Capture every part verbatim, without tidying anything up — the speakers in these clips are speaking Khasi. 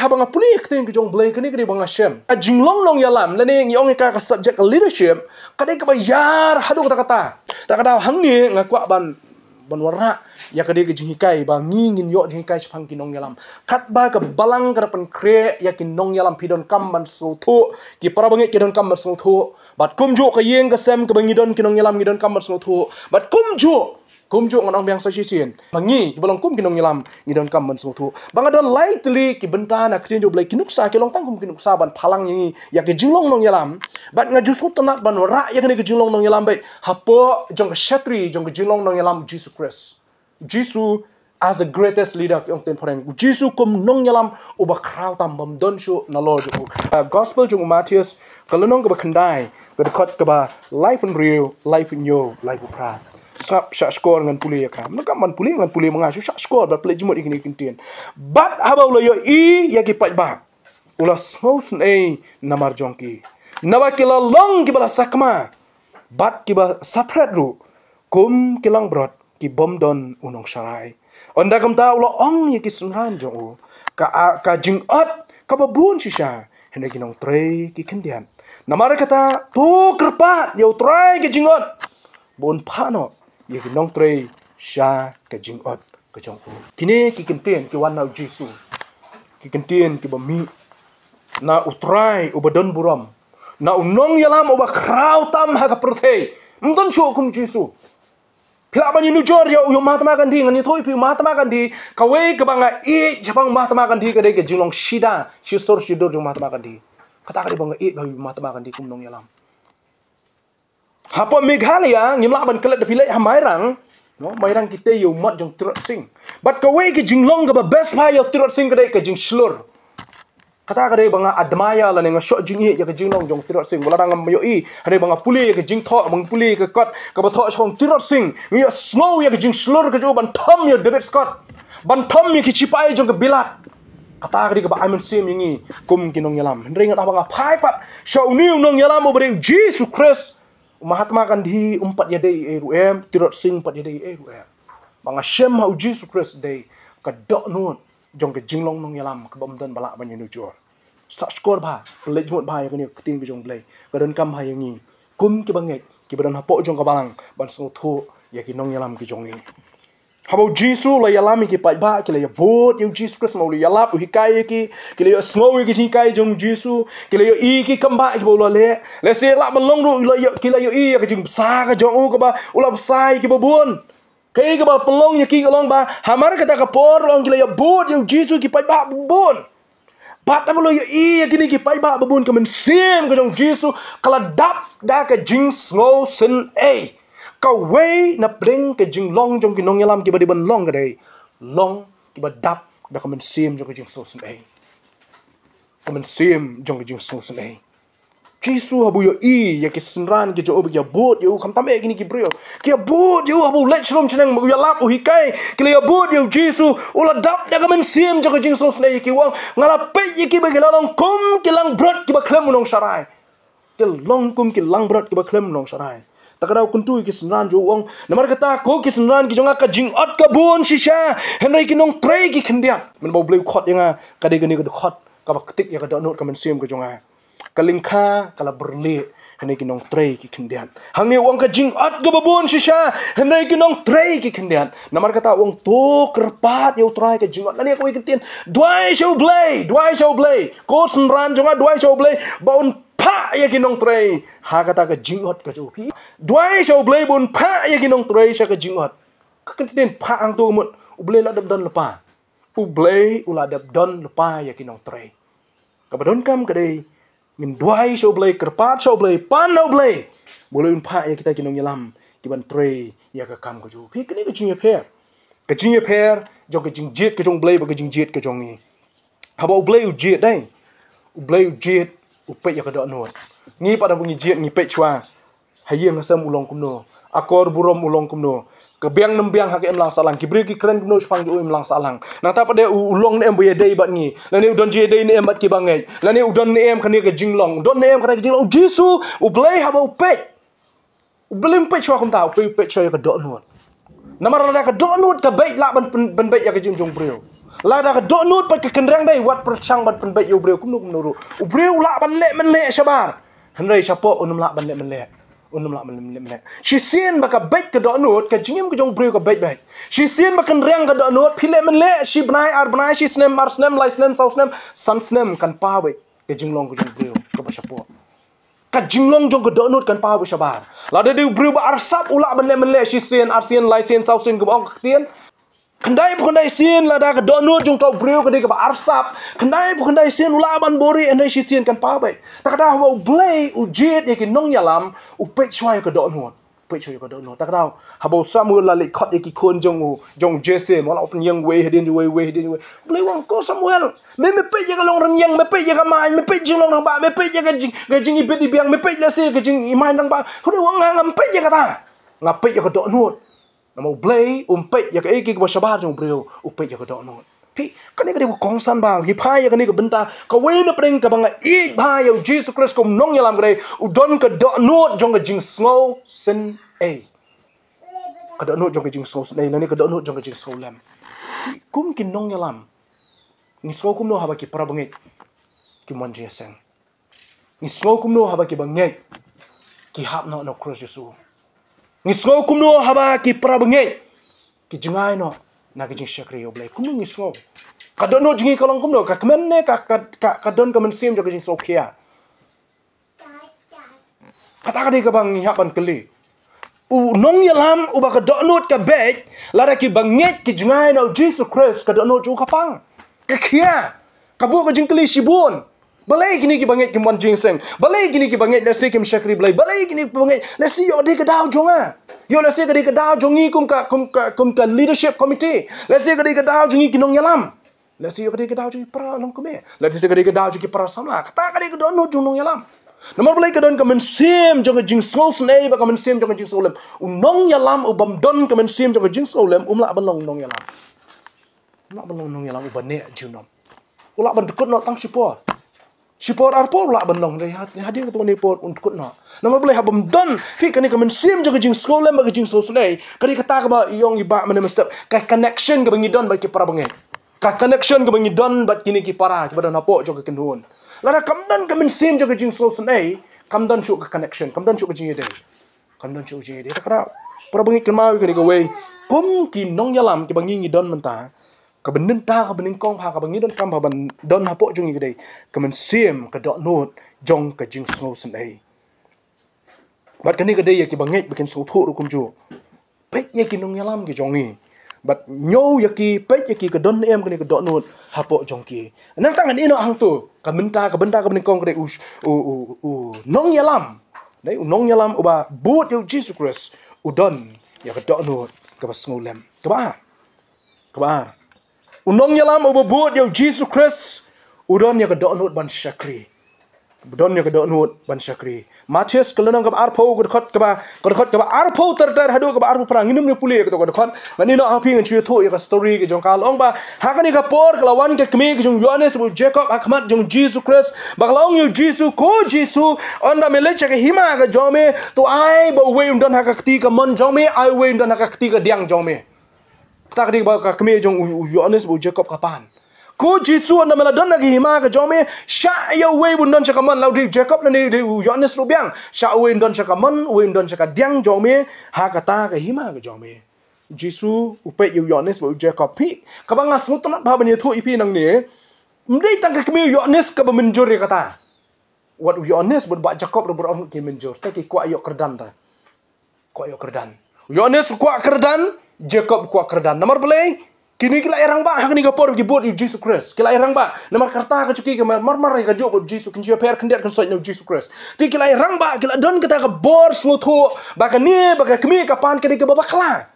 Haba nga pule ïa ka ktien ka jong U Blei, kane ka dei ba nga shem. Ka jinglong nongïalam, lane ngi ong ïa ka, ka subject ka leadership, ka dei kaba ïar haduh katta katta. Ta ka daw hangne nga kwah ban, ban wanrah ïa ka dei ka jinghikai ba ngi ngin ïoh jinghikai shaphang ki nongïalam. Katba ka balang ka da pynkhreh ïa ki nongïalam, phi donkam ban sngewthuh, ki para bangeit ki donkam ban sngewthuh. Bad kumjuh ka ïing ka sem kaba ngi don ki nongïalam ngi donkam ban sngewthuh. Bad kumjuh, kumjuh ngan ong biang sa shisien, ma ngi kiba long kum ki nongïalam ngi donkam ban sngewthuh. Ba nga don lai tylli ki bynta na ka ktien jong U Blei, ki nuksa ki long tang kum ki nuksa ban phalang ïa ngi ïa ka jinglong nongïalam. Bad nga ju sngewtynnat ban wanrah ïa kane ka jinglong nongïalam beit hapoh jong ka shatri jong ka jinglong nongïalam U Jisu Khrist. Jisu as the greatest leader, ki ong ktien phareng. U Jisu kum nongïalam uba khraw tam, bym don shuh nalor jong u. Uh, Gospel jong u Mathaios, ka lynnong kaba khyndai, ka dkhot kaba laiphew hynriew, laiphew hynñiew, laiphew phra. Sngap, shah shkor ngan pule ïa ka. Mynta ka ban pule ngan pule ma nga, shu shah shkor bad plie jingmut ïa kine ki ktien. Bad haba u la ïohi ïa ki paidbah, u la sngewsynei namar jong ki, naba ki la long kiba la sakma bad kiba saphriang ruh, kum ki langbrot ki bym don u nongsharai. Ynda kumta u la ong ïa ki synran jong u, ka, ka jingot kaba bun shisha, hynrei ki nongtrei ki khyndiat. Namar kata, to kyrpad ïa U Trai ka jingot ba un phah noh ïa ki nongtrei sha ka jingot ka jong u. Kine ki ktien ki wan na U Jisu, ki ktien kiba mih na U Trai uba don burom, na u nongïalam uba khraw tam ha ka pyrthei. Ym don shuh kum U Jisu. Phi lah ban ïanujor ïa u Mahatma Gandhi, ngan ïathuh ïa phi u Mahatma Gandhi, kawei kaba nga ïeit shaphang u Mahatma Gandhi ka dei ka jinglong shida, shisur shidur jong u Mahatma Gandhi. Kata ka dei ba nga ïeit ba u Mahatma Gandhi kum nongïalam. Hapoh Meghalaya ngim lah ban klet da phi leit ha Mairang. No, Mairang ki tei ïa u mot jong Tirot Sing. Bad kawei ka jinglong kaba best bha ïa u Tirot Sing ka dei ka jingshlur. Kata ka dei ba nga admire lane nga shoh jingïeit ïa ka jinglong jong Tirot Sing. Wat la dang ngam ïohi, hynrei ba nga pule ïa ka jingthoh, ba nga pule ïa ka kot kaba thoh shaphang Tirot Sing, nga ïohsngew ïa ka jingshlur ka jong u ban thom ïa u David Scott, ban thom ïa ki shipai jong ka Bilat. Kata ka dei kaba ai mynsiem ïa ngi kum ki nongïalam. Hynrei nga, haba nga phai pat sha une u nongïalam uba dei U Jisu Khrist, u Mahatma Gandhi um pat ïadei ei ruh em, Tirot Sing um pat ïadei ei ruh em. Ba nga shem ha U Jisu Khrist dei ka dohnud jong ka jinglong nongïalam kaba ym don ba lah ban ïanujor. Shah shkor bha, plie jingmut bha ïa kane ka ktien ka jong U Blei, ka donkam bha ïa ngi kum kiba ngeit, kiba don hapoh jong ka balang, ban sngewthuh ïa ki nongïalam ki jong ngi. Haba U Jisu u la ïalam ïa ki paidbah, ki la ïabud ïa U Jisu Khrist, ma u la ïalap, u hikai ïa ki, ki la ïohsngew ïa ki jinghikai jong U Jisu, ki la ïohi ïa ki kam bah kiba u la leh. Lehse lah ban long ruh, u la ïoh, ki la ïohi ïa ka jingbsa ka jong u kaba u la bsa ïa kiba bun. Kaei kaba pynlong ïa ki ka long ba hamar kata ka por, long ki la ïabud ïa U Jisu ki paidbah bun. Bad haba u la ïohi ïa kine ki paidbah ba bun, ka mynsiem ka jong U Jisu ka la dap da ka jingsngewsynei. Kawei na pdeng ka jinglong jong ki nongïalam kiba dei ban long ka dei, long kiba dap da ka mynsiem jong ka jingsngewsynei. Ka mynsiem jong ka jingsngewsynei. Jisu haba u ïohi ïa ki synran ki jong u ba ki ïabud ïa u, khamtam eh kine ki briew, ki ïabud ïa u, haba u leit sha lum sha neng, u ïalap, u hikai, ki la ïabud ïa U Jisu, u la dap da ka mynsiem jong ka jingsngewsynei, ki ong, nga la peit ïa ki ba ki la long kum ki langbrot kiba khlem u nongsharai. Ki long kum ki langbrot kiba khlem u nongsharai. Ta ka daw kyntu ïa ki synran jong u, u ong, namar kata ko ki synran ki jong nga, ka jingot ka bun shisha, hynrei ki nongtrei ki khyndiat. Mynba U Blei u khot ïa nga, ka dei kane ka dkhot kaba ktik ïa ka dohnud ka mynsiem ka jong nga. Ka lyngkha ka la byrlih, hynrei ki nongtrei ki khyndiat. Hangne u ong ka jingot kaba bun shisha, hynrei ki nongtrei ki khyndiat. Namar kata u ong to kyrpad ïa U Trai ka jingot. Lane kawei ka ktien, duwai sha U Blei, duwai sha U Blei. Ko synran jong nga, duwai sha U Blei ba un phah ïa ki nongtrei ha kata ka jingot ka jong phi. Duwai sha U Blei ba un phah ïa ki nongtrei sha ka jingot. Ka ktien phah hangto ka mut U Blei la dep don lypa. U Blei u la dep don lypa ïa ki nongtrei. Kaba donkam ka dei ngin duwai sha U Blei, kyrpad sha U Blei, pan na U Blei ba U Blei un phah ïa kita ki nongïalam ki ban trei ïa ka kam ka jong phi. Kane ka jingïapher, ka jingïapher jong ka jingjied ka jong U Blei bad ka jingjied ka jong ngi. Haba U Blei u jied, dei, U Blei u jied, u peit ïa ka dohnud. Ngi pat haba ngi jied ngi peit shuwa ha ïing ha sem u long kumno, akor burom u long kumno, ka biang nym biang ha ka imlang sahlang, ki briew ki kren kumno shaphang jong u imlang sahlang. Nangta pat de u, u long ne em ba ïadei bad ngi, lane u don jingïadei ne em bad kiba ngeit, lane u don ne em kane ka jinglong, u don ne em kane ka jinglong. U Jisu U Blei haba u peit, U Blei um peit shuwa kumta, U Blei u peit shuwa ïa ka dohnud. Namar lada ka dohnud ka beit, lah ban pyn-, ban beit ïa ka jingim jong briew. Lada ka dohnud pat ka kynreng dei, wat pyrshang ban pynbeit ïa u briew kumno kumno ruh. U briew u lah ban leh mynleh shabar, hynrei shapoh un ym lah ban leh mynleh. Un ym lah ban leh mynleh. Shisien ba ka beit ka dohnud, ka jingim ka jong u briew ka beit beit. Shisien ba kynreng ka dohnud, phi leh mynleh shi bnai, ar bnai, shi snem, ar snem, lai snem, saw snem, san snem, kan paw beit ka jinglong ka jong u briew kaba shapoh. Ka jinglong jong ka dohnud kan paw beit shabar. Lada dei u briew ba arsap, u lah ban leh mynleh shisien, arsien, laisien, sawsien, kumba ong ka ktien. Khyndai phew khyndai sien, lada ka dohnud jong uta u briew ka dei kaba arsap, khyndai phew khyndai sien u lah ban buhrieh, hynrei shisien kan paw beit. Te kata haba U Blei u jied ïa ki nongïalam, u peit shuwa ïa ka dohnud. Peit shuwa ïa ka dohnud. Te kata haba u Samuel u la leit khot ïa ki khun jong u, jong u Jesse, u la pynïeng wei hadien wei, wei hadien wei. U Blei u ong, ko Samuel, me, me peit ïa ka longrynïeng, me peit ïa ka main, me peit jinglong rangbah, me peit ïa ka jing, ka jingibit ibiang, me peit lehse ka jingimain rangbah. Hynrei u ong, nga, ngam peit ïa kata. Nga peit ïa ka dohnud. Namar U Blei um peit ïa kaei kaei kaba shabar jong u briew, u peit ïa ka dohnud. Phi, kane ka dei ka kongsan ba ngi phai ïa kane ka bynta, kawei na pdeng kaba nga ïeit bha ïa u Jisu Khrist kum nongïalam ka dei, u don ka dohnud jong ka jingsngewsynei. Ka dohnud jong ka jingsngewsynei, lane ka dohnud jong ka jingsngewlem. Kum ki nongïalam, ngi sngew kumno haba ki para bangeit kim wan jingïaseng? Ngi sngew kumno haba ki bangeit ki hap noh na u Khrist Jisu? Ngi sngew kumno haba ki para bangeit ki jngai noh na ka jingshakri ïa U Blei? Kumno ngi sngew? Ka dohnud jong ngi ka long kumno? Ka kmen ne ka, ka, ka, ka don ka mynsiem jong ka jingsngewkhia? Kata ka dei kaba ngi hap ban kylli. U nongïalam uba ka dohnud ka beit, lada ki bangeit ki jngai na u Jisu Khrist, ka dohnud jong u ka pang, ka khia. Ka buh ka jingkylli shibun. Balei kine ki bangeit kim wan jingïaseng? Balei kine ki bangeit lehse kim shakri Blei? Balei kine ki bangeit lehse ïoh dei ka daw jong nga? Ïoh lehse ka dei ka daw jong ngi kum ka, kum ka, kum ka leadership committee. Lehse ka dei ka daw jong ngi ki nongïalam. Lehse ïoh ka dei ka daw jong ki para longkmie. Lehse ka dei ka daw jong ki para samla. Kata ka dei ka dohnud jong u nongïalam. Namar balei? Ka don ka mynsiem jong ka jingsngewsynei bad ka mynsiem jong ka jingsngewlem. U nongïalam u bym don ka mynsiem jong ka jingsngewlem, um lah ban long nongïalam. Um lah ban long nongïalam uba neh junom. U lah ban dkut noh tang shipor. Shipor arpor u lah ban long, hynrei ha, hadien katto katne por un dkut noh. Namar balei? Haba ym don, phi, kane ka mynsiem jong ka jingsngewlem bad ka jingsngewsynei, ka dei kata kaba ïong i bah mynne mynstep, ka connection kaba ngi don bad ki para bangeit. Ka connection kaba ngi don bad kine ki para kiba don hapoh jong ka kynhun. Lada kam don ka mynsiem jong ka jingsngewsynei, kam don shuh ka connection, kam don shuh ka jingïadei. Kam don shuh ka jingïadei. Te kata, para bangeit, kynmaw ïa kane kawei. Kum ki nongïalam kiba ngi ngi don mynta, kaba mynta, kaba nyngkong, ha kaba ngi donkam ha ban don hapoh jong ngi ka dei ka mynsiem, ka dohnud jong ka jingsngewsynei. Bad kane ka dei ïa ki bangeit ba kin sngewthuh ruh kumjuh. Peit ïa ki nongïalam ki jong ngi. Bad ñiew ïa ki, peit ïa ki, ka don ne em kane ka dohnud hapoh jong ki. Nangta ngan ïeh noh hangto, ka bynta, ka bynta kaba nyngkong ka dei u, u, u, u nongïalam. Dei u nongïalam uba bud ïa u Jisu Khrist, u don ïa ka dohnud kaba sngewlem. Kaba ar. Kaba ar. U nongïalam uba bud ïa u Jisu Khrist, u don ïa ka dohnud ban shakri. U don ïa ka dohnud ban shakri. Mathaios ka lynnong kaba arphew, ka dkhot kaba, ka dkhot kaba arphew ter ter haduh kaba arphew phra. Ngin ym pule ïa kato ka dkhot. Ngan ïeh noh ha phi, ngan shu ïathuh ïa ka story ka jong ka. Ka long ba, ha kane ka por ka la wan ka kmie ka jong u Ïoannis bad u Jakob ha khmat jong u Jisu Khrist. Bad ka la ong ïa u Jisu, ko Jisu, ynda me leit sha ka hima ka jong me, to ai ba uwei un don ha ka kti kamon jong me, ai uwei un don ha ka kti kadiang jong me. Kata ka dei ba ka kmie jong u, u Ïoannis bad u Jakob ka pan. Ko Jisu, ynda me la don ha ka hima ka jong me, shah ïa uwei un don sha kamon, la u dei u Jakob lane u dei u Ïoannis ruh biang. Shah uwei un don sha kamon, uwei un don sha kadiang jong me, ha kata ka hima ka jong me. U Jisu u peit ïa u Ïoannis bad u Jakob. Phi, kaba nga sngewtynnat bha ban ïathuh ïa phi nangne, ym dei tang ka kmie u Ïoannis kaba mynjur ïa kata. Wat u Ïoannis bad u bah Jakob ruh baroh ki mynjur, te ki kwah ïoh kyrdan te. Kwah ïoh kyrdan. U Ïoannis u kwah kyrdan, Jakob u kwah kyrdan. Namar balei? Kine ki la ïarangbah ha kane ka por ki bud ïa u Jisu Khrist. Ki la ïarangbah. Namar kata ka juh ki, ki mar mar ïa kajuh bad u Jisu, kin shu ïapher khyndiat khynsoit na u Jisu Khrist. Te ki la ïarangbah, ki la don kata ka bor sngewthuh ba kane, ba ka kmie ka pan ka dei kaba bakla.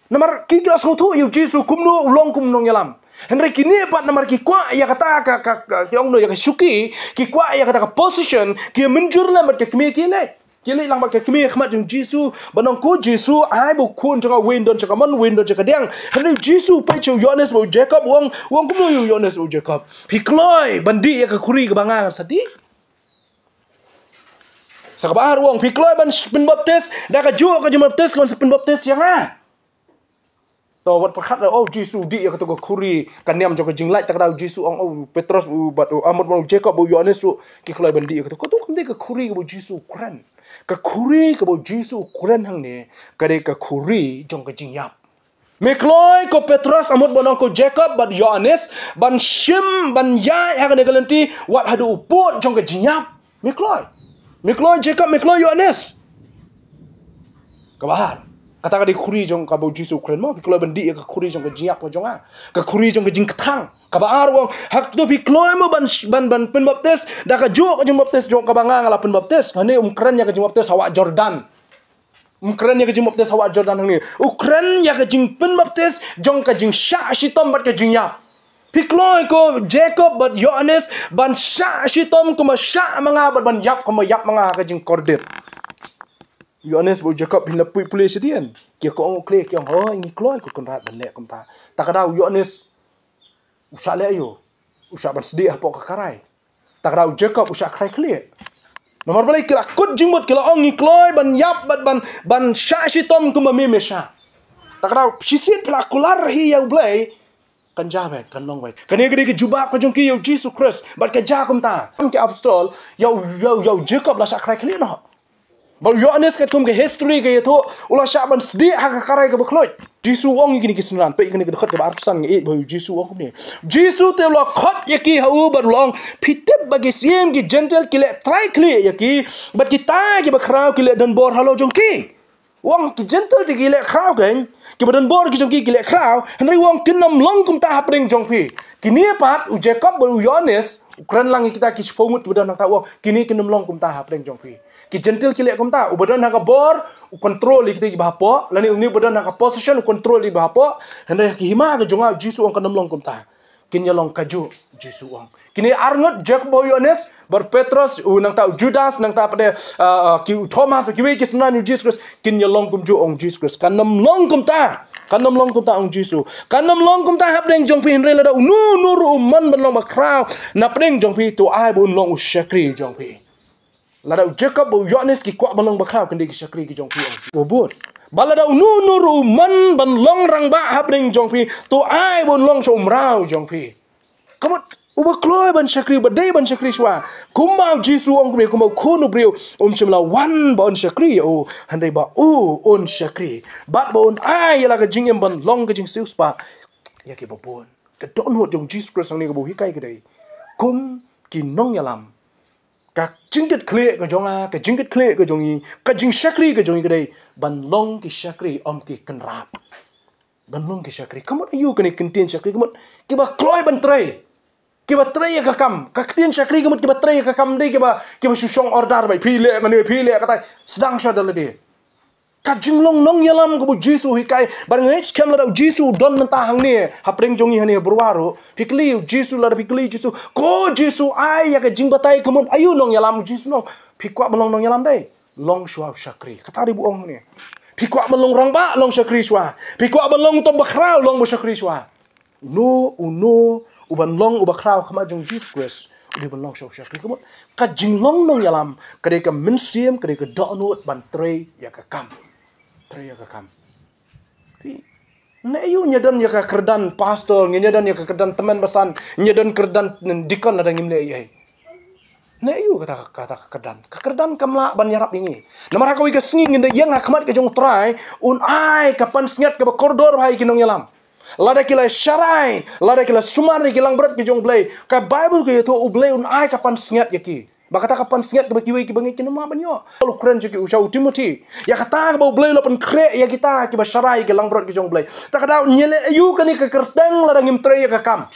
Namar ki, ki la sngewthuh ïa u Jisu kumno u long kum u nongïalam. Hynrei kine pat namar ki kwah ïa kata ka, ka, ka, ki ong kumno, ïa ka shuki, ki kwah ïa kata ka position, ki mynjur lem bad ka kmie ki leit. Ki leit lang bad ka kmie ha khmat jong u Jisu, ban ong, ko Jisu, ai ba u khun jong nga uwei un don sha kamon, uwei un don sha kadiang. Hynrei u Jisu u peit sha u Ïoannis bad u Jakob, u ong, u ong kumno ïa u Ïoannis bad u Jakob? Phi kloi ban dih ïa ka khuri kaba nga ngan sa dih? Sa kaba ar u ong, phi kloi ban pynbaptis da kajuh ka jingbaptis kaba sa pynbaptis ïa nga? To wat pyrkhat, oh, Jisu dih ïa kato ka khuri, ka niam jong ka jinglait. Ta ka daw Jisu ong, oh, Petros, u, bad u, ah, mut ban u Jakob, u Ïoannis ruh ki kloi ban dih ïa kato. Kato kam dei ka khuri kaba u Jisu u kren. Ka khuri kaba u Jisu u kren hangne ka dei ka khuri jong ka jingïap. Me kloi ko Petros, ah, mut ban ong ko Jakob bad Ïoannis ban shim, ban ïaid ha kane ka lynti wat haduh u pud jong ka jingïap. Me kloi. Me kloi Jakob, me kloi Ïoannis. Kaba ar, kata ka dei khuri jong kaba u Jisu u kren mo. Phi kloi ban dih ïa ka khuri jong ka jingïap ka jong nga, ka khuri jong ka jingkthang. Kaba ar u ong, ha kato phi kloi mo ban, ban, ban pynbaptis da kajuh ka jingbaptis jong kaba nga, nga la pynbaptis. Hangne um kren ïa ka jingbaptis ha wah Jordan. Um kren ïa ka jingbaptis ha wah Jordan hangne. U kren ïa ka jingpynbaptis jong ka jingshah shitom bad ka jingïap. Phi kloi ko Jakob bad Ïoannis ban shah shitom kumba shah ma nga bad ban ïap kumba ïap ma nga ha ka jingkordit. Ïoannis bad u Jakob phin la pule shadien. Ki ong u khleh, ki ong, oh, ngi kloi ko Kynrad ban leh kumta. Ta ka daw u Ïoannis u shah leh aiu? U shah ban sdieh hapoh ka karai. Ta ka daw u Jakob u shah krai khlieh. Namar balei? Ki la kut jingmut, ki la ong ngi kloi ban ïap bad ban, ban shah shitom kumba me me shah. Ta ka daw shisien phi la kular hi ïa u Blei. Kan jia beit, kan long beit. Kane ka dei ka jubab ka jong ki ïa u Jisu Khrist. Bad ka jia kumta. Ki apostol, ïa u, ïa u, ïa u Jakob la shah krai khlieh noh. Bad u Ïoannis katkum ka history ka ïathuh, u la shah ban sdieh ha ka karai kaba khluid. Jisu u ong ïa kine ki synran, peit kane ka dkhot kaba arphew san, nga ïeit ba u Jisu u ong kumne. Jisu te u la khot ïa ki ha u bad u la ong, phi tip ba ki syiem ki Jentil ki leh trai khlieh ïa ki, bad kita kiba khraw ki leh donbor halor jong ki. U ong ki Jentil te ki leh khraw kein, kiba donbor ki jong ki ki leh khraw, hynrei u ong kin ym long kumta hapdeng jong phi. Kine pat u Jakob bad u Ïoannis, u kren lang ïa kita ki shiphew ngut kiba don hangta, u ong kine kin ym long kumta hapdeng jong phi. Ki Jentil ki leh kumta, uba don ha ka bor u control ïa kita kiba hapoh, lane une uba don ha ka position u control ïa kiba hapoh. Hynrei ha ki hima ka jong nga u Jisu u ong kan ym long kumta. Kin ïa long kajuh, Jisu u ong. Kine ar ngut, Jakob, Ïoannis bad Petros, u nangta u Judas, nangta pat de, ah, ah, ki u Thomas, kiwei ki synran u Jisu Khrist, kin ïa long kumjuh, ong Jisu Khrist. Kan ym long kumta. Kan ym long kumta, ong Jisu. Kan ym long kumta hapdeng jong phi, hynrei lada uno uno ruh u mon ban long bakhraw napdeng jong phi, to ai ba un long u shakri jong phi. Lada u Jakob bad u Ïoannis ki kwah ban long bakhraw, kan dei ki shakri ki jong phi, ong Jisu. Bad lada uno uno ruh u mon ban long rangbah hapdeng jong phi, to ai ba un long sha u mraw jong phi. Ka mut uba kloi ban shakri, uba dei ban shakri shuwa. Kumba u Jisu u ong kumne, kumba u Khun u briew um shym la wan ba un shakri ïa u, hynrei ba u un shakri, bad ba un ai ïa la ka jingim ban long ka jingsiewspah ïa kiba bun. Ka dohnud jong u Jisu Khrist hangne kaba u hikai ka dei kum ki nongïalam. Ka jingkitkhlieh ka jong nga, ka jingkitkhlieh ka jong ngi, ka jingshakri ka jong ngi ka dei ban long ki shakri, ym ki kynrad. Ban long ki shakri. Ka mut aiu kane ka ktien shakri? Ka mut kiba kloi ban trei. Kiba trei ïa ka kam. Ka ktien shakri ka mut kiba trei ïa ka kam, ym dei kiba, kiba shu shong order beit, phi leh kane, phi leh katai, sdang shuwa da lade. Ka jinglong nongïalam kaba u Jisu u hikai. Bad nga ngeit skhem lada u Jisu u don mynta hangne hapdeng jong ngi hangne ha Beurwa ruh, phi kylli u Jisu, lada phi kylli u Jisu, ko Jisu, ai ïa ka jingbatai, ka mut aiu nongïalam? U Jisu u ong, phi kwah ban long nongïalam? Dei long shuwa u shakri. Kata dei ba u ong hangne. Phi kwah ban long rangbah? Long shakri shuwa. Phi kwah ban long uto uba khraw? Long ba shakri shuwa. Uno uno uban long uba khraw ha khmat jong u Jisu Khrist u dei ban long shuwa u shakri. Ka mut ka jinglong nongïalam ka dei ka mynsiem, ka dei ka dohnud ban trei ïa ka kam. Trei ïa ka kam. Phi, ne aiu ngi ïa don ïa ka kyrdan pastor, ngi ïa don ïa ka kyrdan tymmen basan, ngi ïa don kyrdan deacon lada ngim leh ei ei? Ne aiu kata, kata ka kyrdan? Ka kyrdan kam lah ban ïarap ïa ngi. Namar ha kawei ka sngi ngin da ïeng ha khmat ka jong u Trai, un ai ka pansngiat kaba kordor ha ïa ki nongïalam. Lada ki la sharai, lada ki la sumar ïa ki langbrot ki jong u Blei, ka Baibl ka ïathuh u Blei un ai ka pansngiat ïa ki. Ba kata ka pansngiat kaba kiwei kiba ngeit kin ym lah ban ïoh. U kren sha ki, u sha u Timothi. Ïa kata kaba u Blei u la pynkhreh ïa kita kiba sharai ïa ki langbrot ki jong u Blei. Ta ka daw ngi leh aiu kane ka kyrteng lada ngim trei ïa ka kam?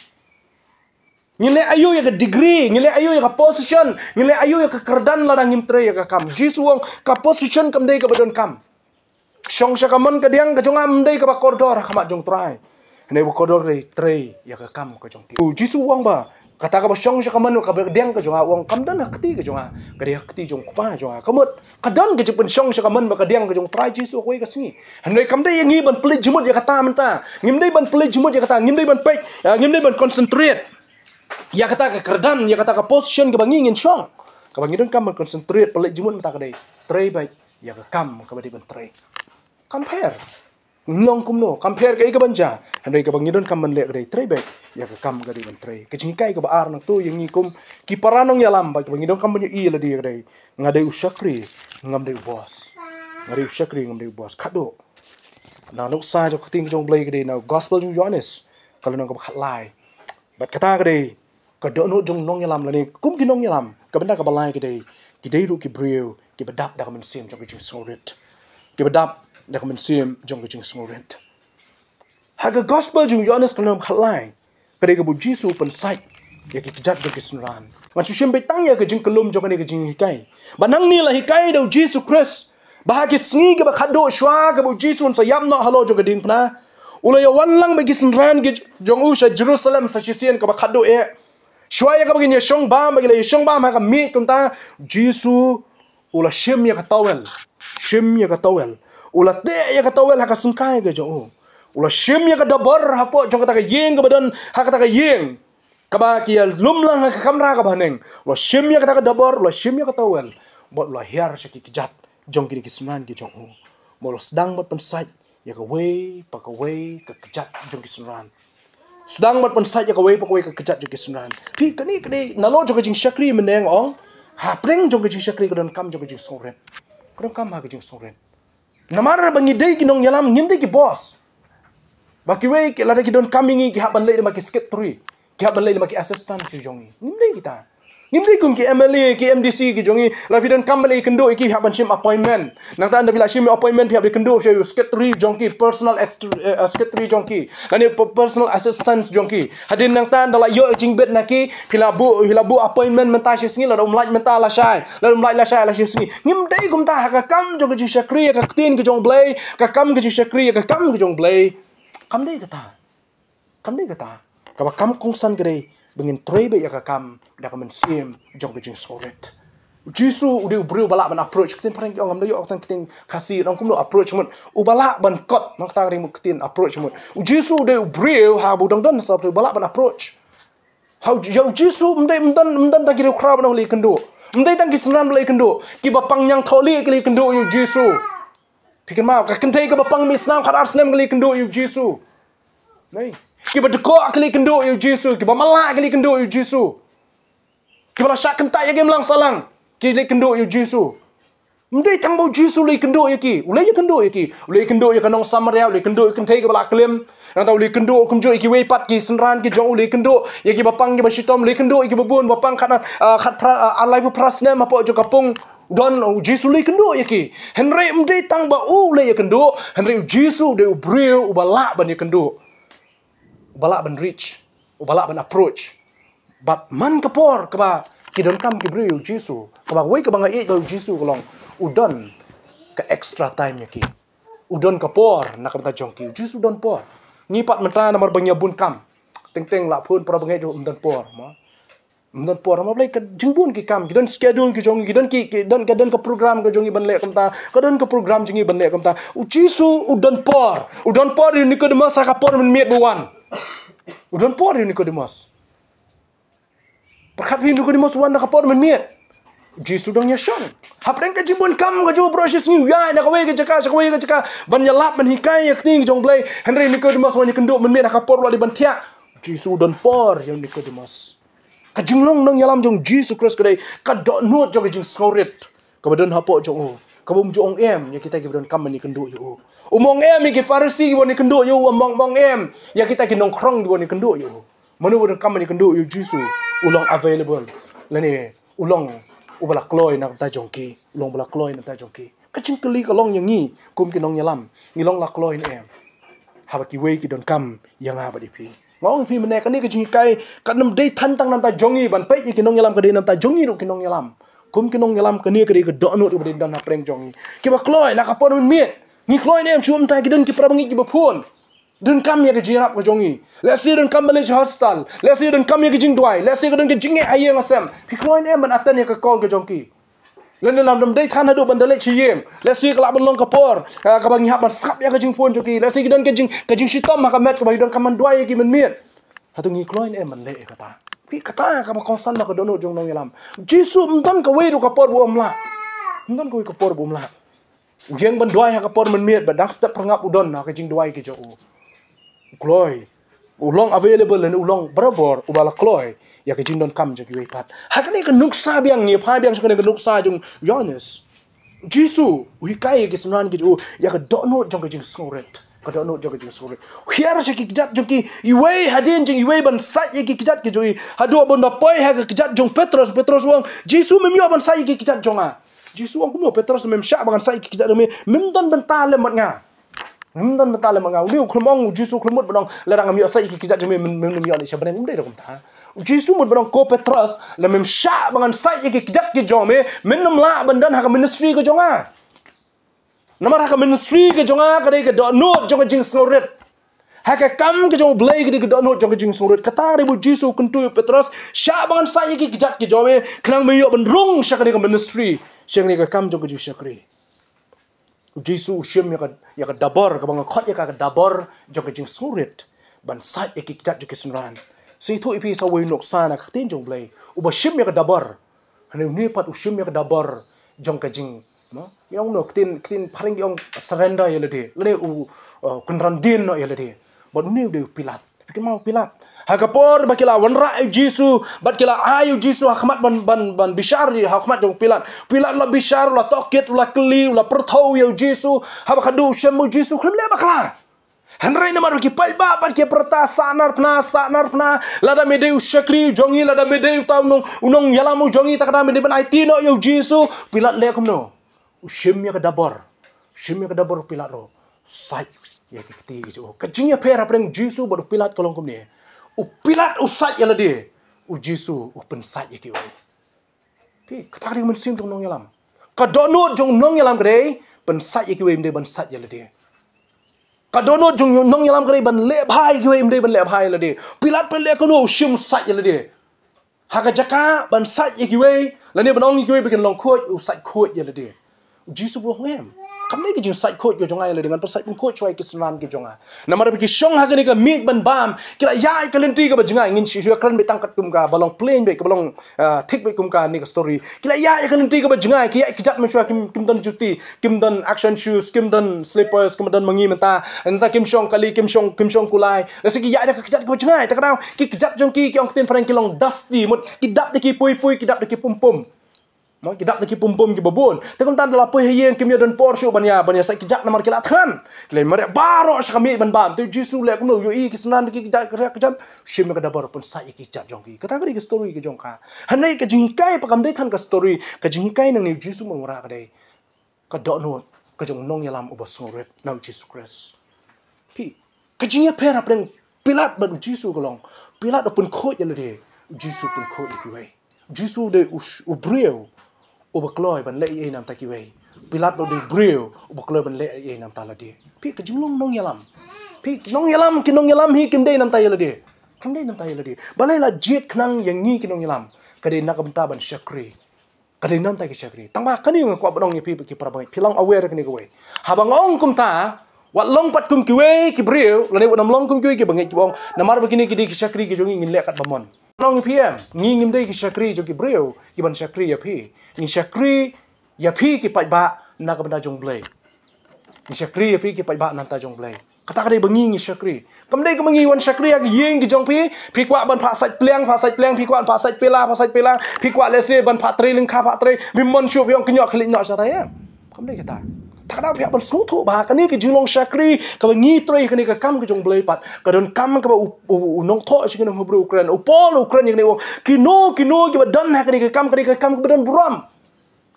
Ngi leh aiu ïa ka degree, ngi leh aiu ïa ka position, ngi leh aiu ïa ka kyrdan lada ngim trei ïa ka kam? Jisu u ong ka position kam dei kaba donkam. Shong sha ka mon ka diang ka jong nga ym dei kaba kordor ha khmat jong u Trai. Hynrei ba kordor ka dei trei ïa ka kam ka jong ki. U Jisu u ong ba kata kaba shong sha ka mon kaba diang ka jong nga, u ong kam don ha kti ka jong nga, ka dei ha kti jong u Kpa jong nga. Ka mut ka don ka jingpynshong sha ka mon bad ka diang ka jong u Trai Jisu ha kawei ka sngi. Hynrei kam dei ïa ngi ban pynleit jingmut ïa kata mynta. Ngim dei ban pynleit jingmut ïa kata, ngim dei ban peit, ah, ngim dei ban concentrate ïa kata ka kyrdan, ïa kata ka position kaba ngi ngin shong. Kaba ngi donkam ban concentrate, pynleit jingmut mynta ka dei trei beit ïa ka kam kaba dei ban trei. Compare. Ngi long kumno, kam pher kaei kaban jia. Hynrei kaba ngi donkam ban leh ka dei trei beit ïa ka kam ka dei ban trei. Ka jinghikai kaba ar nangta ïa ngi kum ki para nongïalam, bad kaba ngi donkam ban ïohi ïa lade ka dei, nga dei u shakri, ngam dei u boss. Nga dei u shakri, ngam dei u boss. Khadduh. Na nuksa jong ka ktien jong U Blei ka dei na Gospel jong u Ïoannis, ka lynnong kaba khatlai. Bad kata ka dei ka dohnud jong nongïalam lane kum ki nongïalam, ka bynta kaba lai ka dei, ki dei ruh ki briew kiba dap da ka mynsiem jong ka jingsngewrit. Kiba dap da ka mynsiem jong ka jingsngewrit. Ha ka Gospel jong u Ïoannis ka lynnong khatlai, ka dei kaba u Jisu u pynsait ïa ki kjat jong ki synran. Ngan shu shim beit tang ïa ka jingkyllum jong kane ka jinghikai. Ba nangne la hikai da u Jisu Khrist ba ha ki sngi kiba khadduh shuwa kaba u Jisu un sa ïap noh halor jong ka diengphna, u la ïawan lang bad ki synran ki jong u sha Jerusalem sa shisien kaba khadduh eh. Shuwa ïa kaba kin ïashong bam, ba ki la ïashong bam ha ka miej kumta, u Jisu u la shim ïa ka towel. Shim ïa ka towel. U la teh ïa ka towel ha ka syngkai ka jong u. U la shim ïa ka dabor hapoh jong kata ka ïing kaba don ha kata ka ïing kaba ki ïalum lang ha ka kamra kaba haneng. U la shim ïa kata ka dabor, u la shim ïa ka towel. Bad u la hiar sha ki kjat jong kine ki synran ki jong u. Bad u la sdang bad pynsait ïa kawei pa kawei ka kjat jong ki synran. Sdang bad pynsait ïa kawei pa kawei ka kjat jong ki synran. Phi, kane, kane nalor jong ka jingshakri mynne nga ong, hapdeng jong ka jingshakri ka donkam jong ka jingsngewrit. Ka donkam ha ka jingsngewrit. Namar ba ngi dei ki nongïalam, ngim dei ki boss. Ba kiwei ki, lada ki donkam ïa ngi, ki hap ban leit lem ha ki secretary, ki hap ban leit lem ha ki assistant ki jong ngi. Ngim dei kita. Ngim dei kum ki M L A, ki M D C ki jong ngi, lada phi donkam ban leit kynduh ïa ki, phi hap ban shim appointment. Nangta ynda phi la shim appointment, phi hap ban kynduh sha u secretary jong ki, personal ex-, eh, secretary jong ki, lane pe-, personal assistant jong ki. Hadien nangta ynda la ïoh jingbit na ki, phi la buh, phi la buh appointment mynta shi sngi, lada um lait mynta lashai, lada um lait lashai la shi sngi. Ngim dei kumta ha ka kam jong ka jingshakri ïa ka ktien ka jong U Blei, ka kam ka jingshakri ïa ka kam ka jong U Blei. Kam dei kata. Kam dei kata. Kaba kam kongsan ka dei ba ngin trei beit ïa ka kam da ka mynsiem jong ka jingsngewrit. U Jisu u dei u briew ba lah ban approach. Ktien phareng ki ong, ngam da ïoh tang ktien Khasi, ong kumno approach mut. U ba lah ban kot, nangta ka ring mut ktien approach mut. U Jisu u dei u briew ha ba u dang don sa u ba lah ban approach. Ha u, ïa u Jisu ym dei, ym don, ym don tang ki riewkhraw ba dang leit kynduh. Ym dei tang ki synran ba leit kynduh. Kiba pang ñiangthohlieh ki leit kynduh ïa u Jisu. Phi kynmaw, ka kynthei kaba pang mih snam khatar snem ki leit kynduh ïa u Jisu. Nei. Kiba dkoh ki leit kynduh ïa u Jisu, kiba matlah ki leit kynduh ïa u Jisu. Kiba la shah kyntait ïa ka imlang sahlang ki leit kynduh ïa u Jisu. Ym dei tang ba u Jisu u leit kynduh ïa ki, u leit ïakynduh ïa ki, u leit kynduh ïa ka nong Samaria, u leit kynduh ïa ka kynthei kaba la klim. Nangta u leit kynduh kumjuh ïa kiwei pat ki synran ki jong u, u leit kynduh ïa kiba pang kiba shitom, u leit kynduh ïa kiba bun ba pang khat, ah, khat phra, ah, ar laiphew phra snem hapoh jong ka pung. Don, u Jisu u leit kynduh ïa ki. Hynrei ym dei tang ba u u leit ïakynduh, hynrei u Jisu u dei u briew uba lah ban ïakynduh. Uba lah ban reach, uba lah ban approach. Bad man ka por kaba ki donkam ki briew ïa u Jisu, kaba wei kaba nga ïeit ba u Jisu ka long, u don ka extra time ïa ki. U don ka por na ka bynta jong ki. U Jisu u don por. Ngi pat mynta namar ba ngi ïa bun kam, teng teng la phone para bangeit ruh ym don por, mo. Ym don por, namar balei, ka jingbun ki kam, ki don schedule ki jong ngi, ki don ki, ki don, ka don ka program ka jong ngi ban leh kumta, ka don ka program jong ngi ban leh kumta. U Jisu u don por. U don por ïa u Nicodemus ha ka por mynmiet ba u wan. U don por ïa u Nicodemus. Pyrkhat phi, u Nicodemus u wan ha ka por mynmiet. U Jisu u dang ïashong. Hapdeng ka jingbun kam ka jong u baroh shi sngi, u ïaid na kawei ka jaka sha kawei ka jaka ban ïalap, ban hikai ïa ka ktien ka jong U Blei. Hynrei u Nicodemus u wan ïakynduh mynmiet ha ka por ba la dei ban thiah. U Jisu u don por ïa u Nicodemus. Ka jinglong nongïalam jong u Jisu Khrist ka dei ka dohnud jong ka jingsngewrit kaba don hapoh jong u, kaba um ju ong em ïa kita kiba donkam ban ïakynduh ïa u. Um ong em ïa ki Pharisi kiba wan ïakynduh ïa u, um ong, ong em ïa kita ki nongkhrong kiba wan ïakynduh ïa u. Mano ba donkam ban ïakynduh ïa u Jisu, u long available, lane u long uba la kloi na ka bynta jong ki, u long uba la kloi na ka bynta jong ki. Ka jingkylli ka long ïa ngi kum ki nongïalam, ngi long la kloi ne em haba kiwei ki donkam ïa nga bad ïa phi? Nga ong ïa phi mynne, kane ka jinghikai kam dei than tang na ka bynta jong ngi ban peit ïa ki nongïalam, ka dei na ka bynta jong ngi ruh ki nongïalam. Kum ki nongïalam, kane ka dei ka dohnud kaba dei ban don hapdeng jong ngi. Kiba kloi la ka por mynmiet, ngi kloi ne em? Shu mynta ki don ki para bangeit kiba phone. Donkam ïa ka jingïarap ka jong ngi. Lehse donkam ban leit sha hospital. Lehse donkam ïa ka jingduwai. Lehse ka don ka jingeh ha ïing ha sem. Phi kloi ne em ban attend ïa ka call ka jong ki? Lane lada ym dei than haduh ban da leit sha ïing, lehse ka lah ban long ka por, ah, kaba ngi hap ban sngap ïa ka jingphone jong ki. Lehse ki don ka jing, ka jingshitom ha ka met kaba ngi donkam ban duwai ïa ki mynmiet. Hato ngi kloi ne em ban leh ïa kata? Phi, kata kaba kongsan na ka dohnud jong nongïalam. Jisu ym don kawei ruh ka por ba um lah. Ym don kawei ka por ba um lah. U ïeng ban duwai ha ka por mynmiet, bad dang step pyrngap u don ha ka jingduwai ki jong u. U kloi. U long available lane u long barabor uba la kloi ïa ka jingdonkam jong kiwei pat. Ha kane ka nuksa biang, ngi phai biang sha kane ka nuksa jong Ïoannis. Jisu u hikai ïa ki synran ki jong u ïa ka dohnud jong ka jingsngewrit. Ka dohnud jong ka jingsngewrit. U hiar sha ki kjat jong ki, iwei hadien jong iwei ban sait ïa ki kjat ki jong i. Haduh ban da poi ha ka kjat jong Petros, Petros u ong, Jisu, mem ïoh ban sait ïa ki kjat jong nga? Jisu u ong kumno, Petros, mem shah ba ngan sait ïa ki kjat jong me? Mem don bynta lem bad nga. Mem don bynta lem bad nga. U dei u khlem ong, u Jisu u khlem mut ban ong, lada ngam ïoh sait ïa ki kjat jong me, mem, mem ïoh leit sha bneng. Um dei ruh kumta. U Jisu u mut ban ong, ko Petros, lada mem shah ba ngan sait ïa ki kjat ki jong me, men ym lah ban don ha ka ministry ka jong nga. Namar ha ka ministry ka jong nga ka dei ka dohnud jong ka jingsngewrit. Ha ka kam ka jong U Blei ka dei ka dohnud jong ka jingsngewrit. Kata ka dei ba u Jisu u kyntu ïa u Petros, shah ba ngan sait ïa ki kjat ki jong me, khnang ba me ïoh ban rung sha kane ka ministry, sha kane ka kam jong ka jingshakri. U Jisu u shim ïa ka, ïa ka dabor, kaba nga khot ïa ka, ka dabor jong ka jingsngewrit, ban sait ïa ki kjat jong ki synran. Sngewthuh ïa phi sa wei u nuksa na ka ktien jong U Blei uba shim ïa ka dabor. Hynrei une pat u shim ïa ka dabor jong ka jing, no? Ïa, ong no, ktien, ktien phareng ki ong surrender ïa lade. Lane u, uh, kynran dien noh ïa lade. Bad une u dei u Pilat. Phi kynmaw u Pilat? Ha ka por ba ki la wanrah ïa u Jisu, bad ki la ai ïa u Jisu ha khmat ban, ban, ban bishar, ha khmat jong u Pilat. Pilat u la bishar, u la tohkit, u la kylli, u la pyrthew ïa u Jisu. Haba khadduh u shem ba u Jisu u khlem leh bakla. Hynrei namar ba ki paidbah pat ki pyrta, sahnarphna, sahnarphna, lada me dei u shakri jong ngi, lada me dei uta u nong, u nongïalam u jong ngi, te kata me dei ban aiti noh ïa u Jisu. Pilat leh kumno? U shim ïa ka dabor. U shim ïa ka dabor u Pilat ruh. Sait ïa ki kti ki jong u. Ka jingïapher hapdeng u Jisu bad u Pilat ka long kumne. U Pilat u sait ïa lade. U Jisu u pynsait ïa kiwei. Phi, kata ka dei ka mynsiem jong u nongïalam. Ka dohnud jong u nongïalam ka dei pynsait ïa kiwei, ym dei ban sait ïa lade. Ka dohnud jong u nongïalam ka dei ban leh bha ïa kiwei, ym dei ban leh bha ïa lade. Pilat pat leh kumno? U shim u sait ïa lade. Ha ka jaka ban sait ïa kiwei, lane ban ong ïa kiwei ba kin long khuid, u sait khuid ïa lade. U Jisu u ong, em, kam dei ka jingsait khuid ka jong nga ïa lade, ngan pynsait pynkhuid shuwa ïa ki synran ki jong nga. Namar ba ki shong ha kane ka miej ban bam, ki la ïaid ïa ka lynti kaba jngai. Ngin shu ïakren beit tang katkum kaba long plain beit, kaba long, ah, thik beit kum kane ka story. Ki la ïaid ïa ka lynti kaba jngai, ki ïaid kjat mynshuwa, kim, kim don juti, kim don action shoes, kim don slippers, kim don ma ngi mynta. Mynta kim shong kali, kim shong, kim shong kulai. Lehse ki ïaid da ka kjat kaba jngai, te ka daw ki kjat jong ki, ki ong ktien phareng ki long dusty, mut ki dap da ki pui pui, ki dap da ki pum pum. Mo, ki dap da ki pum pum kiba bun. Te kumta da la poi ha ïing, kim ïoh don por shuh ban ïa, ban ïa sait kjat namar ki la thngan. Ki la mareh baroh sha ka miej ban bam. Te u Jisu u leh kumno? U ïohi ki synran ki kjat, ki kjat, shim ïa ka dabor, pynsait ïa ki kjat jong ki. Kata ka dei ka story ka jong ka. Hynrei ka jinghikai pat kam dei than ka story. Ka jinghikai nangne u Jisu u wanrah ka dei ka dohnud ka jong u nongïalam uba sngewrit na u Jisu Khrist. Phi, ka jingïapher hapdeng Pilat bad u Jisu ka long, Pilat u pynkhuid ïa lade, u Jisu u pynkhuid ïa kiwei. U Jisu u dei u, u briew uba kloi ban leh ei ei na bynta kiwei. Pilat u dei u briew uba kloi ban leh ei ei na bynta lade. Phi, ka jinglong nongïalam. Phi, nongïalam, ki nongïalam hi kim dei na bynta ïa lade. Kim dei na bynta ïa lade. Balei la jied khnang ïa ngi ki nongïalam? Ka dei na ka bynta ban shakri. Ka dei na bynta ki shakri. Tang ba kane nga kwah ban ong ïa phi, phi para bangeit, phi long aware kane kawei. Haba nga ong kumta, wat long pat kum kiwei ki briew, lane wat nym long kum kiwei ki bangeit kiba ong, namar ba kine ki dei ki shakri ki jong ngi, ngin leh katba mon. Nga ong ïa phi em, ngi ngim dei ki shakri jong ki briew kiban shakri ïa phi. Ngi shakri ïa phi ki paidbah na ka bynta jong U Blei. Ngi shakri ïa phi ki paidbah na bynta jong U Blei. Kata ka dei ba ngi ngi shakri. Kam dei kaba ngi wan shakri ha ki ïing ki jong phi, phi kwah ban phah sait pliang, phah sait pliang, phi kwah ban phah sait pela, phah sait pela, phi kwah lehse ban phah trei lyngkha, phah trei, phi mon shuh phi ong, kin ïoh khlieh noh shatei em. Kam dei kata. Te ka daw phi hap ban sngewthuh ba kane ka jinglong shakri kaba ngi trei, kane ka kam ka jong U Blei pat, ka donkam kaba u, u, u nongthoh shithi u Hebru u kren, u Paul u kren ïa kane, u ong, kino kino kiba don ha kane ka kam, kane ka kam kaba don burom.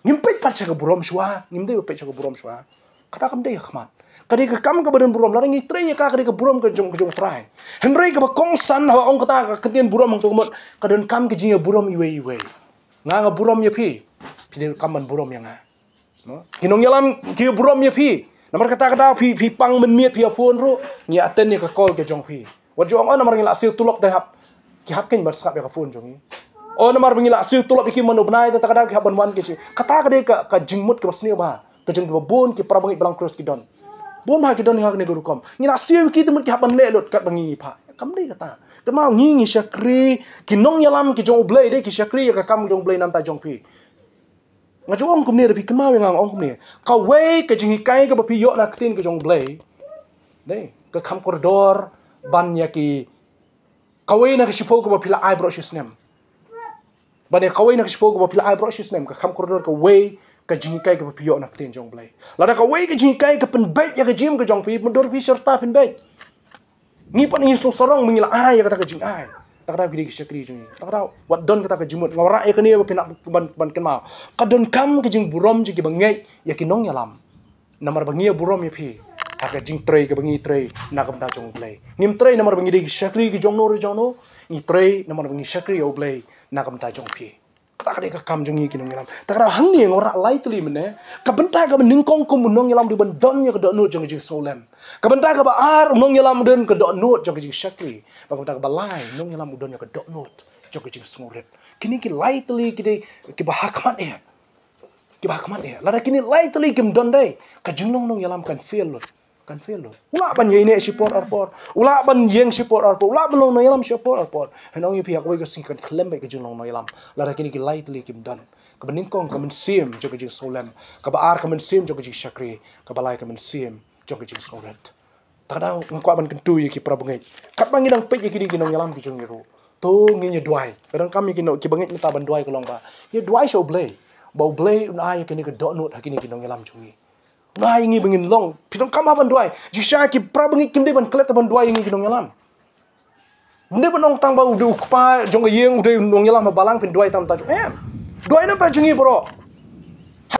Ngim peit pat sha ka burom shuwa, ngim dei ba peit sha ka burom shuwa. Kata kam dei ha khmat. Ka dei ka kam kaba don burom, lada ngi trei ïa ka, ka dei ka burom ka jong, ka jong U Trai. Hynrei kaba kongsan haba ong kata ka ktien burom hangto ka mut, ka donkam ka jingïaburom iwei ïa iwei. Nga nga burom ïa phi, phi donkam ban burom ïa nga. No? Ki nongïalam ki burom ïa phi. Namar kata ka daw phi, phi pang mynmiet phi ïa phone ruh, ngi attend ïa ka call ka jong phi. Wat ju ong, oh, namar ngi la siew tulop te hap, ki hap kein ban sngap ïa ka phone jong ngi. Oh, namar ba ngi la siew tulop ïa ki man u bnai te kata ka daw ki hap ban wan ki siew. Kata ka dei ka, ka jingmut kaba sniew bha ka jong kiba bun ki para bangeit balang Khrist ki don. Bun bha ki don ha kane ka rukom. Ngi la siew ïa ki te mut ki hap ban leh lut katba ngi ngi phah. Kam dei kata. Kynmaw, ngi ngi shakri, ki nongïalam ki jong U Blei dei ki shakri ïa ka kam jong U Blei na bynta jong phi. Nga ju ong kumne, da phi kynmaw ïa nga, nga ong kumne. Kawei ka jinghikai kaba phi ïoh na ka ktien ka jong U Blei, dei, ka kham kordor ban ïa ki, kawei na ka shiphew kaba phi la ai baroh shi snem. Ban ïa kawei na ka shiphew kaba phi la ai baroh shi snem, ka kham kordor kawei ka jinghikai kaba phi ïoh na ka ktien jong U Blei. Lada kawei ka jinghikai ka pynbeit ïa ka jingim ka jong phi, mutdur phi syrta pynbeit. Ngi pat ngi sngewsarong ba ngi la ai ïa kata ka jingai. Kata ka daw ki dei ki shakri jong ngi. Kata ka daw wat don kata ka jingmut. Nga wanrah ïa kane ba phin hap ban, ban kynmaw. Ka donkam ka jingburom jong ki bangeit ïa ki nongïalam. Namar ba ngi ïa burom ïa phi ha ka jingtrei kaba ngi trei na ka bynta jong U Blei. Ngim trei namar ba ngi dei ki shakri ki jong no re jong no. Ngi trei namar ba ngi shakri ïa U Blei na ka bynta jong phi. Kata ka dei ka kam jong ngi ki nongïalam. Te kata hangne nga wanrah lai tylli mynne, ka bynta kaba nyngkong kum u nongïalam dei ban don ïa ka dohnud jong ka jingsngewlem. Ka bynta kaba ar u nongïalam u don ka dohnud jong ka jingshakri. Bad ka bynta kaba lai u nongïalam u don ïa ka dohnud jong ka jingsngewrit. Kine ki lai tylli ki dei kiba ha khmat eh. Kiba ha khmat eh. Lada kine lai tylli kim don, dei, ka jinglong nongïalam kan fail lut. Kan fail lut. U lah ban ïaineh shipor arpor. U lah ban ïeng shipor arpor. U lah ban long nongïalam shipor arpor. Hynrei ong ïa phi, ha kawei ka sngi kan khlem beit ka jinglong nongïalam lada kine ki lai tylli kim don. Kaba nyngkong ka mynsiem jong ka jingsngewlem. Kaba ar ka mynsiem jong ka jingshakri. Kaba lai ka mynsiem jong ka jingsngewrit. Te kata nga kwah ban kyntu ïa ki para bangeit. Katba ngi dang peit ïa kine ki nongïalam ki jong ngi ruh, to ngin ïa duwai. Ka donkam ïa ki nong, ki bangeit mynta ban duwai ka long ba ïa duwai sha U Blei, ba U Blei un ai ïa kane ka dohnud ha kine ki nongïalam jong ngi. Duwai ïa ngi ba ngin long. Phi donkam ban duwai. Jingshisha ki para bangeit kim dei ban klet ban duwai ïa ngi ki nongïalam. Ym dei ban ong tang ba u dei u kpa jong ka ïing, u dei u nongïalam ha balang, phin duwai tam ta jong, em. Duwai na ka bynta jong ngi baroh.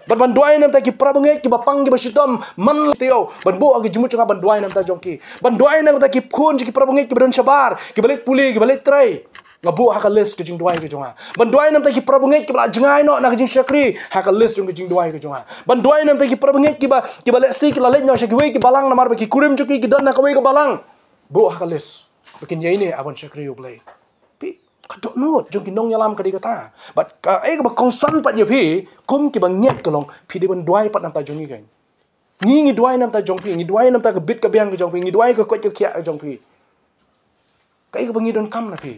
Bad ban duwai na ka bynta ki para bangeit kiba pang kiba shitom man la taïew. Ban buh ha ka jingmut jong nga ban duwai na ka bynta jong ki. Ban duwai na ka bynta ki khun jong ki para bangeit kiba don shabar, kiba leit pule, kiba leit trei. Nga buh ha ka list ka jingduwai ka jong nga. Ban duwai na ka bynta ki para bangeit kiba la jngai noh na ka jingshakri, ha ka list jong ka jingduwai ka jong nga. Ban duwai na ka bynta ki para bangeit kiba, kiba lehse ki la leit noh sha kiwei ki balang namar ba ki kurim jong ki ki don na kawei ka balang. Buh ha ka list. Ba kin ïaineh ban shakri ïa U Blei. Phi, ka dohnud jong ki nongïalam ka dei kata. Bad kaei kaba kongsan pat ïa phi kum ki bangeit ka long, phi dei ban duwai pat na ka bynta jong ngi, kan. Ngi ngi duwai na ka bynta jong phi, ngi duwai na ka bynta ka bit ka biang ka jong phi, ngi duwai ka koit ka khiah ka jong phi. Kaei kaba ngi donkam na phi,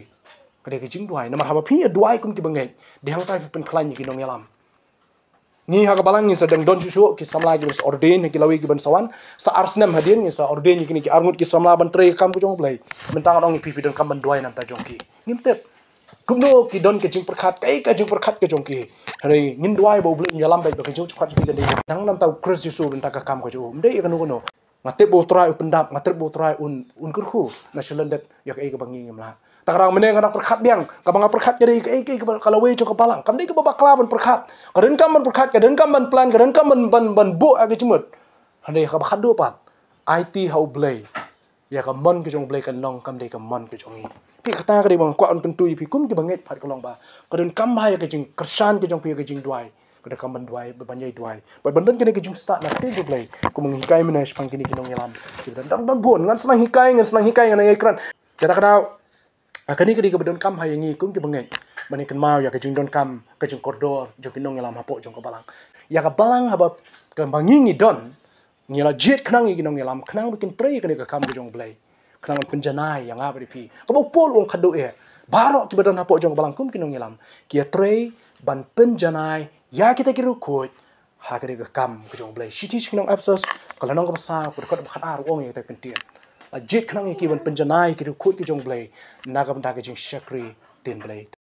ka dei ka jingduwai. Namar haba phi ïa duwai kum ki bangeit, dei hangta phi pynkhlaiñ ïa ki nongïalam. Ngi ha ka balang ngin sa dang don shuh shuh ki samla kiban sa ordain ha ki lawei kiban sa wan. Sa ar snem hadien ngin sa ordain ïa kine ki arngut ki samla ban trei ka kam ka jong U Blei. Mynta ngan ong ïa phi, phi donkam ban duwai na ka bynta jong ki. Ngim tip kumno ki don ka jingpyrkhat, kaei ka jingpyrkhat ka jong ki. Hynrei ngin duwai ba U Blei un ïalam beit ba ka jingpyrkhat jong ki kan dei nang na ka bynta U Khrist Jisu, na ka bynta ka kam ka jong u, ym dei ïa kano kano. Nga tip ba U Trai u pyndap, nga tip ba U Trai un, un kyrkhu na shalyndet ïa kaei kaba ngi ngim lah. Te kata mynne nga dang pyrkhat biang, kaba nga pyrkhat ka dei kaei kaei kaba ka lawei jong ka balang. Kam dei kaba bakla ban pyrkhat. Ka donkam ban pyrkhat, ka donkam ban plan, ka donkam ban, ban, ban buh ha ka jingmut. Hynrei kaba khatduh pat, aiti ha U Blei. Ïa ka mon ka jong U Blei kan long, kam dei ka mon ka jong ngi. Phi, kata ka dei ba nga kwah ban kyntu ïa phi kum ki bangeit pat ka long ba ka donkam ba ïa ka jingkyrshan ka jong phi ïa ka jingduwai. Ka donkam ban duwai, ban ïai duwai. Bad ban don kane ka jingstad na ka ktien jong U Blei. Kumba ngi hikai mynne shaphang kine ki nongïalam. Ki dang, dang, dang bun, ngan sa nang hikai, ngan sa nang hikai, ngan ïai kren. Kata ka daw, ah, kane ka dei kaba donkam ha ïa ngi kum ki bangeit ban ïa kynmaw ïa ka jingdonkam ka jingkordor jong ki nongïalam hapoh jong ka balang. Ïa ka balang haba, kaba ngi ngi don, ngi la jied khnang ïa ki nongïalam khnang ba kin trei ïa kane ka kam ka jong U Blei. Khnang ban pynjanai ïa nga bad ïa phi. Kaba u Paul u ong khatduh eh, baroh kiba don hapoh jong ka balang kum ki nongïalam ki ïatrei ban pynjanai ïa kita ki riewkhuid ha kane ka kam ka jong U Blei. Shithi sha ki nong Ephesos, ka lynnong kaba saw, ka dkhot ba khatar, u ong ïa kata ka kyntien. La jied khnang ïa ki ban pynjanai ïa ki riewkhuid ki jong U Blei na ka bynta ka jingshakri ktien Blei.